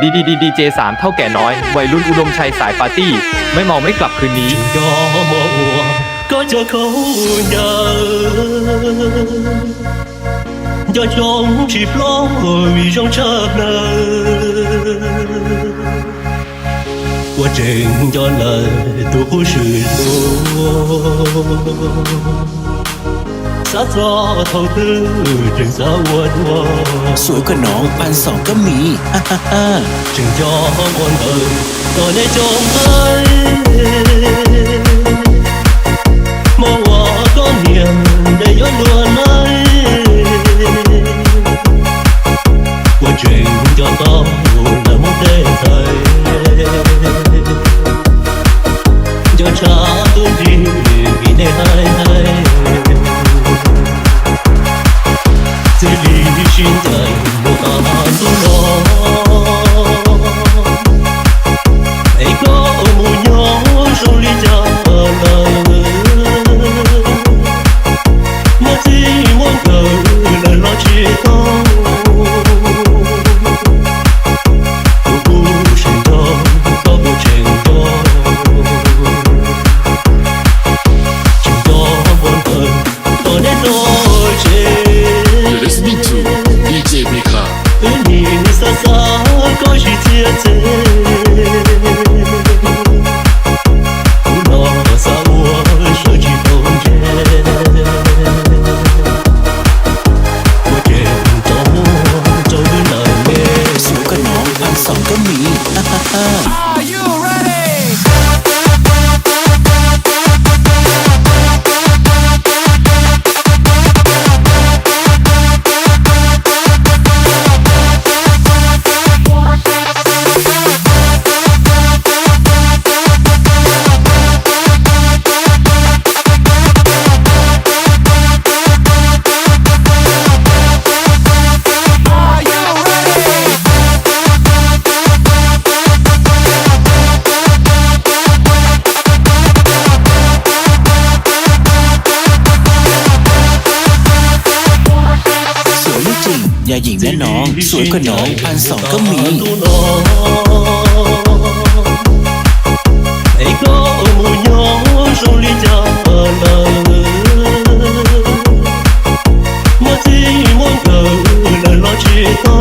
Đi đi đi đi, DJ Sam thâu kẻ nói, vậy luôn u đôm chay sải party, mấy màu mấy cặp khư ní. Nco mos uas koj cov khaub ncaws, nco ntsoov tsis plob vim zoo tshaj plaws. Ua tseem nco lawm tus qub swm hlua, xav txog thaum twg tseem xav ua dua. Xuav koj no pab xoom kab mis. Tseem nco ua ntawd tom nej cov nqaij, hmo uas koj niam ntes yuav luag naib. Ua tseem nco tau lawm Hmoob tej txhais, nco tshaj tub nrig vim nej haib haib. Txij li sib ncaim mus tas ntub no, es koj mus nyob zoo li cas lawm? Muab txij muab nkawm lawm los tsis tau. Kuv kuj tseem nco, koj kuj tseem nco. Tseem nco ua ntawd kom nej txog tsev. You're listening to D J Bika. Wb nim xav xav koj tsis txiav txim. Kuv los xav ua sawv tsis tau ntse. Ua tseem tau muaj rau wb lawm me. Xuav koj no pab xoom kab mis. Xuav lub tseem yog yeem nab no, xuav koj no pab xoom kab mis. Es koj mus nyob zoo li cas lawm? Muab txij muab nkawm lawm los tsis tau.